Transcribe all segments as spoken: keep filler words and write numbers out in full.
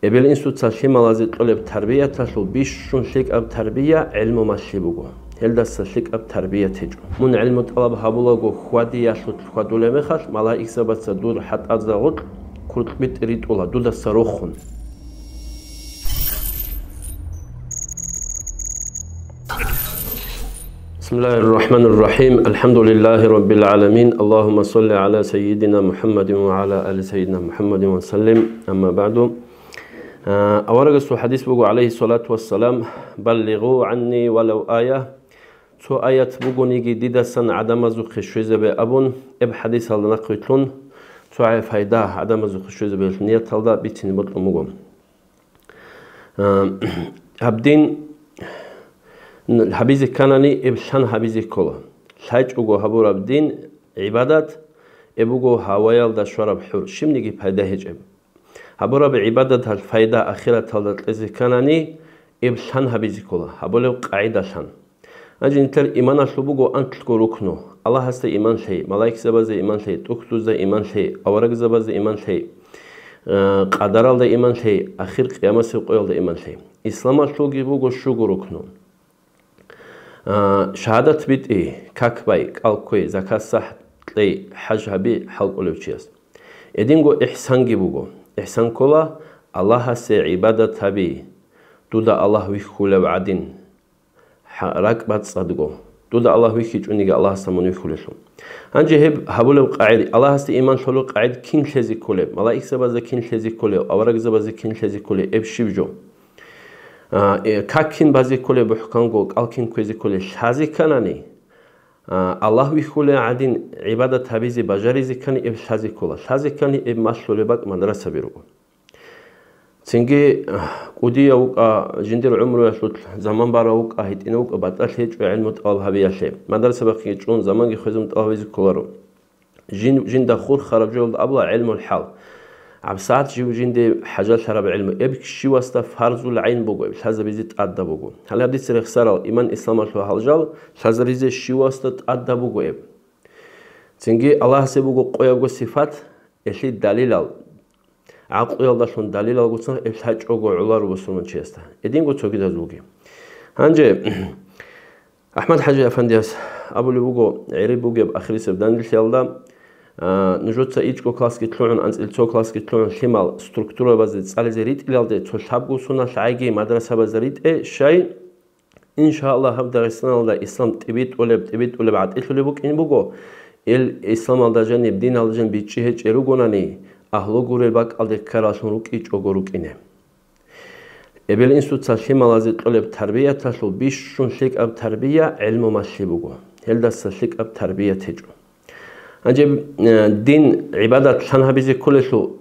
Эбел-инсуца лъималазе кьолеб тарбияталъул бищун лъикӀаб тарбия гӀилму малъи буго. Гьелдаса лъикӀаб тарбият гьечӀо. Мун гӀилму тӀалаб гьабулаго хьвадиялъулъ хьвадулеб мехалъ, малаикзабаца дур хӀатӀазда гъоркь куркьбитӀи ритӀула дудаса рохун. بسم الله الرحمن الرحيم. الحمد لله رب العالمين. اللهم صل على سيدنا محمد وعلى آل سيدنا محمد وسلم. أما بعد. А, аварагасул хадис буго, عليه الصلاة والسلام: «بلغوا عني ولو آية». Цо аят бугониги дидасан гӀадамазухъе щвезабе абун, эб хадисалда нахъвилълъун, цо гӀай пайда гӀадамазухъе щвезабе нияталда бицине бокьун буго. А, гьаб дин гьабизе кканани, эб лъан гьабизе ккола. ЛъачӀого гьабураб дин, гӀибадат, эб буго гьаваялда щвараб хӀур, щибниги пайда гьечӀеб. Гьабураб гӀибадаталъ пайда ахираталда кьезе кканани, эб лъан гьабизе ккола, гьабулеб къагӀидалъан. Гьанже нилъер иманалъул буго анкьго рукну: Аллагьасда иман лъей, малаикзабазда иман лъей, тӀухьдузда иман лъей, аварагзабазда иман лъей, э, къадаралда иман лъей, ахир къиямасеб къоялда иман лъей. Исламалъулги буго щуго рукну. А, шагьадат битӀи, как бай, кӀал кквей, закат сахӀ кьей, хӀаж гьаби хӀал кӀолев чияс. Эдинго ихсанги буго. Ихсан ккола Аллагьасе гӀибадат гьаби, дуда Аллагь вихьулев гӀадин, хӀа-, ракӀбацӀцӀадго. Дуда Аллагь вихьичӀониги Аллагьасда мун вихьулелъул. Гьанже гьеб гьабулеб къагӀид, Аллагьасде иман лъолеб къагӀид кин лъезе кколеб, малаикзабазда кин лъезе кколеб, аварагзабазда кин лъезе кколеб, эб щиб жо? А, э, как кин базе кколеб бухӀканго, кӀал кин кквезе кколеб лъазе кканани, а, Аллагь вихьулев гӀадин гӀибадат гьабизе бажаризе ккани, эб лъазе ккола. Лъазе ккани, эб малъулеб бакӀ мадрасаби руго. Цинги, а, кӀудияв вукӀа, жиндир гӀумруялъулъ заман барав вукӀа, гьитӀинав вукӀа, батӀалъи гьечӀо гӀилму тӀалаб гьабиялъе. Мадрасабахъе чӀун, заманги хвезун тӀалаб гьабизе кколаро. Жин, жинда хурхараб жоялда абула гӀилмул хӀал. ГьабсагӀат жив жинде хӀажалъараб гӀилму. Эб щивасда фарзул гӀайн буго, эб лъазабизе тӀадаб буго. Гьале гьаб дица рехсарал иман-исламалъул гьалжал, лъазабизе щивасда тӀадаб буго эб. Цинги Аллагьасе буго къоябго сифат, элъи далилал, гӀакълуялдалъун далилалгоцан эб лъачӀого гӀоларо бусурманчиясда. Эдинго цогидазулги. Гьанже, АхӀмад-хӀажи-афандияс абулеб буго, гӀери бугеб ахирисеб данделъиялда, а, нужеца ичӀго классги лъугӀун, анцӀил цо классги лъугӀун лъимал структурабазде цӀализе ритӀилалде цо лъабго соналъ гӀайги мадрасабазда ритӀе, щай, иншааллагь, гьаб Дагъистаналда ислам тӀибитӀулеб, тӀибитӀулеб гӀатӀилъулеб букӀин буго, ил исламалда жаниб, диналда жаниб бичӀчӀи гьечӀел ругонани, агьлу гурел бакӀалде ккараллъун рукӀичӀого рукӀине. Эбел-инсуца лъималазе кьолеб тарбияталъул бищун лъикӀаб тарбия гӀилму малъи буго. Гьелдаса лъикӀаб тарбият гьечӀо. Гьанже, э, дин гӀибадат лъан гьабизе кколелъул,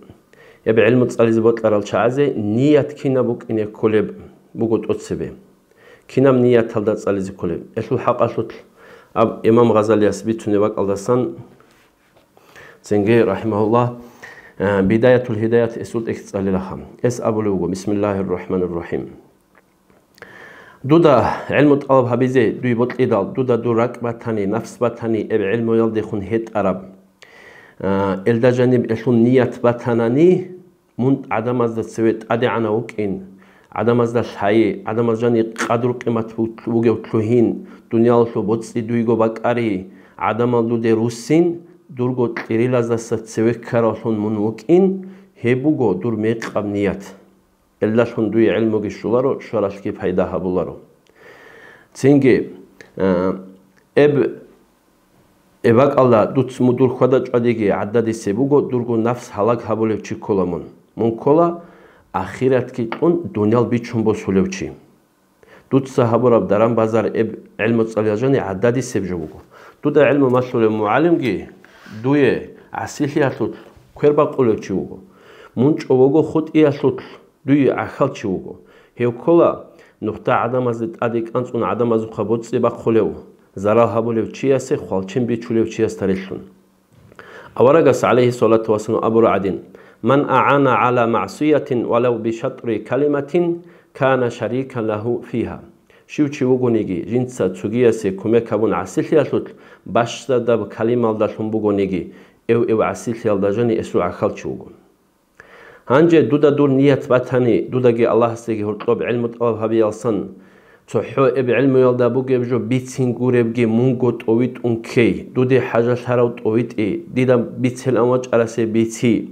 гьеб гӀилму цӀализе бокьарал чагӀазе ният кинаб букӀине кколеб буго тӀоцебе. Кинаб нияталда цӀализе кколеб? Гьелъул хӀакъалъулъ аб имам Гъазалияс бицунеб бакӀалдасан, цинги, рахӀимагьуллагь, э, Бидаятул Гьидаят эсул тӀехь цӀалилаха. Эс абулев вуго: «Бисмиллагьир рахӀманир рахӀим. Дуда гӀилму тӀалаб гьабизе дуй бокьидал, дуда дур ракӀ батани, нафс батани, эб гӀилмуялдехун гьетӀараб, э, элда жаниб элъул ният батанани, мун гӀадамазда цеве тӀадегӀанав вукӀин, гӀадамазда лъай, гӀадамаз жани къадру-къимат бугев лъугьин, дуниялалъул боцӀи дуйго бакӀари, гӀадамал дуде руссин, дурго кьирилаздаса цеве ккаравлъун мун вукӀин, гьеб буго дур мекъаб ният. Элдалъун дуе гӀилмуги щоларо, щваралъги пайда гьабуларо». Цинги, э, эб Эбакъалда дуц мудур хьвада-чӀвадиги гӀададисе буго, дурго нафс гьалаг гьабулев чи ккола мун. Мун ккола ахиратги кьун дуниял бичун босулев чи. Дуца гьабураб даран-базар эб гӀилму цӀалиял жани гӀададисеб жо буго. Дуда гӀилму малъулев мугӀалимги дуе гӀасилъиялъулъ квер бакъулев чи вуго. Мун чӀового хутӀиялъулъ дуе гӀахьал чи вуго. Гьев ккола нухда гӀадамазде тӀаде кӀанцӀун гӀадамазухъа боцӀи бахъулев, зарал гьабулев чиясе хвалчен бичулев чиясда релълъун. Аварагас, гӀалайгьиссалату вассалам, абураб гӀадин: «Ман агӀана гӀала магӀсиятин валав бишатӀри калиматин, кана шарикан лагьу фигьа». Щив чи вугониги, жинца цогиясе кумек гьабун гӀасилъиялъулъ, бащдаб калималдалъун бугониги, эв-эв гӀасилъиялда жани эсул гӀахьал чи вуго. Гьанже дуда дур ният батани, дудаги Аллагьасдаги гьоркьоб гӀилму тӀалаб гьабиялсан, цохӀо эб гӀилмуялда бугеб жо бицин гуребги мунго тӀовитӀун ккей, дуде хӀажалъарав тӀовитӀи, дида бицелан вачӀарасе бици,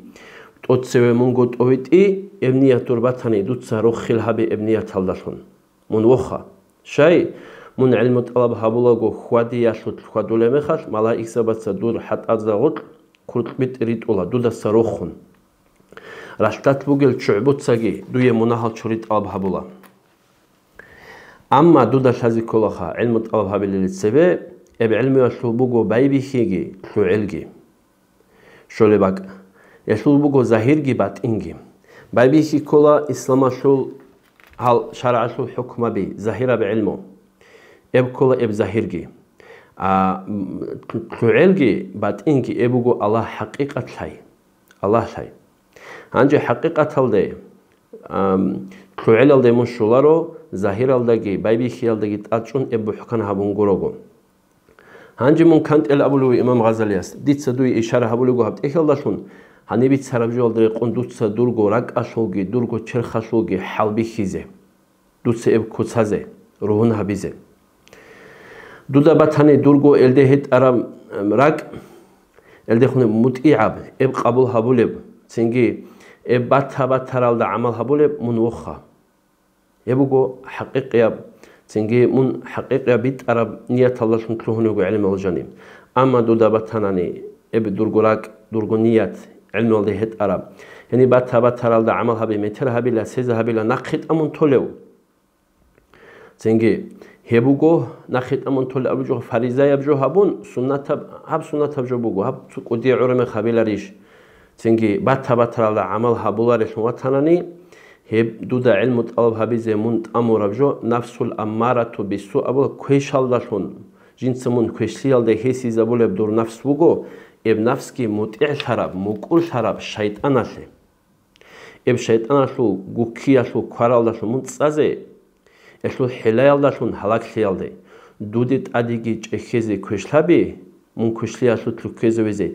тӀоцеве мунго тӀовитӀи, эб ният дур батани, дуца рохел гьабе эб нияталдалъун. Мун воха. Щай, мун гӀилму тӀалаб гьабулаго хьвадиялъулъ хьвадулеб мехалъ, малаикзабаца дур хӀатӀазда гъоркь куркьбитӀ ритӀула дудаса рохун. Ралъдалъ бугел ччугӀбуцаги дуе мунагьал чури тӀалаб гьабула. Амма дуда лъазе кколаха гӀилму тӀалаб гьабилелде цебе, эб гӀилмуялъул буго байбихьиги лъугӀелги. Щолеб бакӀ. Гьелъул буго загьирги батӀинги. Байбихьи ккола исламалъул гьал шаргӀалъул хӀукмаби, загьираб гӀилму. Эб ккола эб загьирги. А, м, лъугӀелги батӀинги эб буго Аллагь хӀакъикъат лъай. Аллагь лъай. Гьанже хӀакъикъаталде, ам, лъугӀелалде мун щоларо, загьиралдаги, байбихьиялдаги тӀадчӀун эб бухӀкан гьабун гурого. Гьанже мун кантӀел абулев имам Гъазалияс, дица дуе ишара гьабулего гьаб тӀехьалдалъун, гьаниб бицараб жоялда рекъон дуца дурго ракӀалъулги, дурго черхалъулги хӀалбихьизе, дуца эб куцазе, ругьун гьабизе. Дуда батани дурго элде гьетӀараб, эм, ракӀ, элдехун мутӀигӀаб, эб къабул гьабулеб, цинги эб бата-батаралда гӀамал гьабулеб мун вохха. Гьеб буго хӀакъикъияб, цинги мун хӀакъикъияб битӀараб нияталдалъун лъугьун вуго гӀелмуялъул жаниб. Амма дуда батанани, эб дурго ракӀ, дурго ният, гӀелмуялде гьетӀараб. Гьениб бата-батаралда гӀамал гьаби, метер гьабила, сеза гьабила, нахъе тӀамун толев. Цинги, гьеб буго, нахъе тӀамун толев абу жо, фаризаяб жо гьабун, суннатаб, гьаб суннатаб жо буго, гьаб цо кӀудияв гӀурамехъ гьабиларищ? Цинги бата-батаралда гӀамал гьабуларелъун ватанани, гьеб дуда гӀилму тӀалаб гьабизе мун тӀамураб жо, нафсул аммарату биссу абула квешалдалъун, жинца мун квешлъиялде гьесизабулеб дур нафс буго, эб нафсги мутӀигӀлъараб, мукӀурлъараб шайтӀаналъе. Эб шайтӀаналъул гуккиялъул кваралдалъун мун цӀазе, гьелъул хӀилаялдалъун гьалаглъиялде, дуде тӀадеги чӀехьезе квешлъаби, мун квешлъиялъулъ ккезавизе,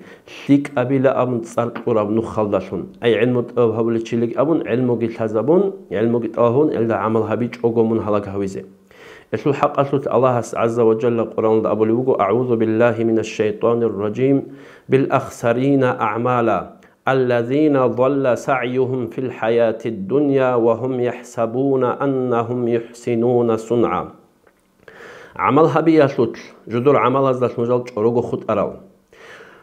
лъикӀабила абун цӀар кьураб нухалдалъун. Ай гӀилму тӀалаб гьабулев чилиги абун, гӀилмуги лъазабун, гӀилмуги тӀалабун, гьелда гӀамал гьабичӀого мун гьалаг гьавизе. Гьелъул хӀакъалъулъ Аллагьас гӀазза ва жалла Къуръаналда абулеб буго: «АгӀузу биллагьи минаш-шайтӀанир-ражим, бил ахсарина агӀмала». الذين ضل سعيهم في الحياة الدنيا وهم يحسبون أنهم يحسنون صنعا. ГӀамал гьабиялъулъ, жодор гӀамалаздалъун жал чӀорого хутӀарал,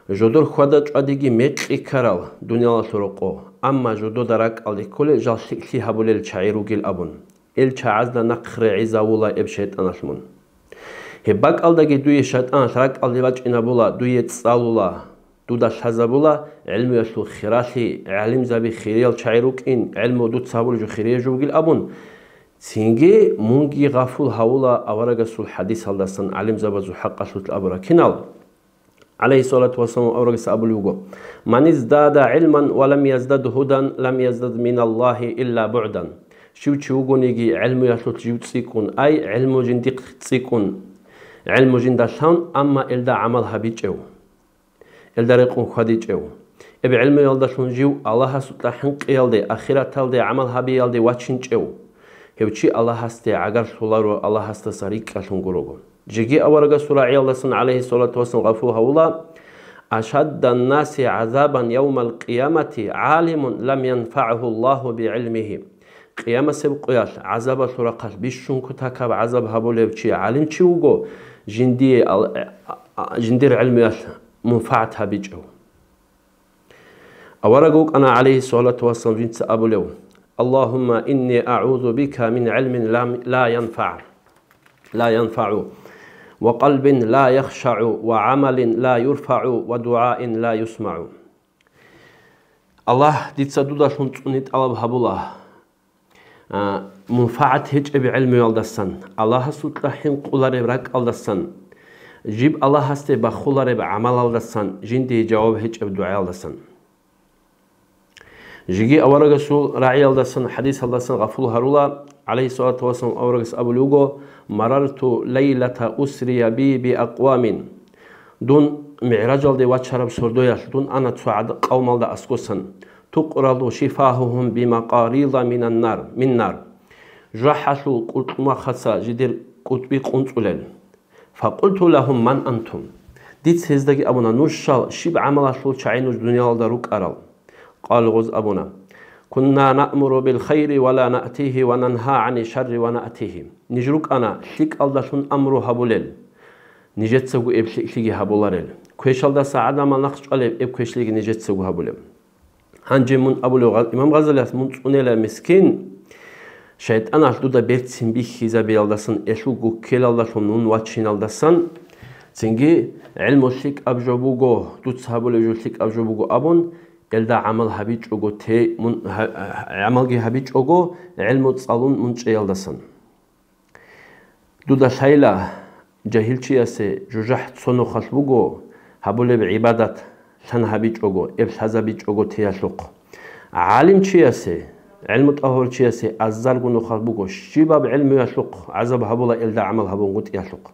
жодор хьвада-чӀвадиги мекъи ккарал дуниялалъул рокъо, амма жодода ракӀалде кколел жал лъикӀлъи гьабулел чагӀи ругел абун, ил чагӀазда нахъ регӀизавула эб шайтӀаналъ мун. Гьеб бакӀалдаги дуе шайтӀаналъ ракӀалде бачӀинабула, дуе цӀалула, дуда лъазабула гӀилмуялъул хиралъи, гӀалимзаби хириял чагӀи рукӀин, гӀилму дуца гьабулеб жо хирия жо бугил абун, цинги мунги гъафул гьавула аварагасул хӀадисалдасан гӀалимзабазул хӀакъалъулъ абура кинал. ГӀалайгьиссалату вассалам аварагас абулеб буго: «Ман издада гӀилман ва лам яздад гьудан, лам яздад миналлагьи илла бугӀдан». Щив чи вугониги гӀилмуялъулъ жив цӀикӀкӀун, ай, гӀилму жиндихъ цӀикӀкӀун, гӀилму жинда лъан, амма элда гӀамал гьабичӀев. Элда рекъон хьвадичӀев. Эб гӀилмуялдалъун жив Аллагьасукьа хӀинкъиялде, ахираталде гӀамал гьабиялде вачинчӀев. Гьев чи Аллагьасде гӀагарлъуларо, Аллагьасдаса рикӀкӀалъун гурого. Жеги аварагасул рагӀиялдасан, гӀалайгьиссалату вассалам, гъафул гьавула: «Ашадданнаси гӀазабан явмал-къиямати гӀалимун лам янфагӀгьу Аллагьу бигӀилмигьи». Къиямасеб къоялъ гӀазабалъул рахъалъ бищун кутакаб гӀазаб гьабулев чи гӀалимчи вуго, жиндие ал-, а, а, жиндир гӀилмуялъ мунфагӀат гьабичӀев. Авараг вукӀана, гӀалайгьиссалату вассалам, жинца абулев: «Аллагьумма инни агӀузу бика мин гӀилмин ла, ла янфагӀ, ла янфагӀу, ва къалбин ла яхшагӀу, ва гӀамалин ла юрфагӀу, ва дугӀаин ла юсмагӀу». Аллагь, дица дудалъун цӀуни тӀалаб гьабула, а, мунфагӀат гьечӀеб гӀилмуялдасан, Аллагьасукьа хӀинкъулареб ракӀалдасан, жиб Аллагьасде бахулареб гӀамалалдасан, жиндие жаваб гьечӀеб дугӀаялдасан. Жеги аварагасул рагӀиялдасан, хӀадисалдасан гъафул гьарула, гӀалайгьиссалату вассалам аварагас абулев вуго: «Марарту лайлата усрия би би акъвамин». Дун мигӀражалде вачараб сордоялъ дун ана цо гӀад-, къавмалда аскӀосан. тукъралу шифагьугьум бимакъарида минан нар, мин нар. ЖужахӀалъул кӀуркьумахъаца жидер кӀутӀби къунцӀулел. Факъулту лагьум: «Ман антум?» Дица гьездаги абуна: «Нуж щал, щиб гӀамалалъул чагӀи нуж дуниялалда рукӀарал?» Къалу, гъоз абуна: «Кунна наъмуру бил хайри ва ла наътигьи ва нангьа гӀани шарри ва наътигьи». Ниж рукӀана лъикӀалдалъун амру гьабулел, нижецаго эб лъикӀлъиги гьабуларел, квешалдаса гӀадамал нахъчӀвалеб, эб квешлъиги нижецаго гьабулеб. Гьанже мун абулев гъа-, имам Гъазалияс, мун цӀунела мискин, шайтӀаналъ дуда берцин бихьизабиялдасан, элъул гуккелалдалъун мун вачиналдасан, цинги гӀилму лъикӀаб жо буго, дуца гьабулев жо лъикӀаб жо буго абун, элда гӀамал гьабичӀого те мун гьа-, гӀамалги гьабичӀого, гӀилму цӀалун мун чӀеялдасан. Дуда лъайла, жагьилчиясе жужахӀ цо нухалъ буго, гьабулеб гӀибадат лъан гьабичӀого, эб лъазабичӀого теялъухъ. ГӀалимчиясе, гӀилму тӀагьурчиясе азарго нухалъ буго, щибаб гӀилмуялъухъ гӀазаб гьабула элда гӀамал гьабунгутӀиялъухъ.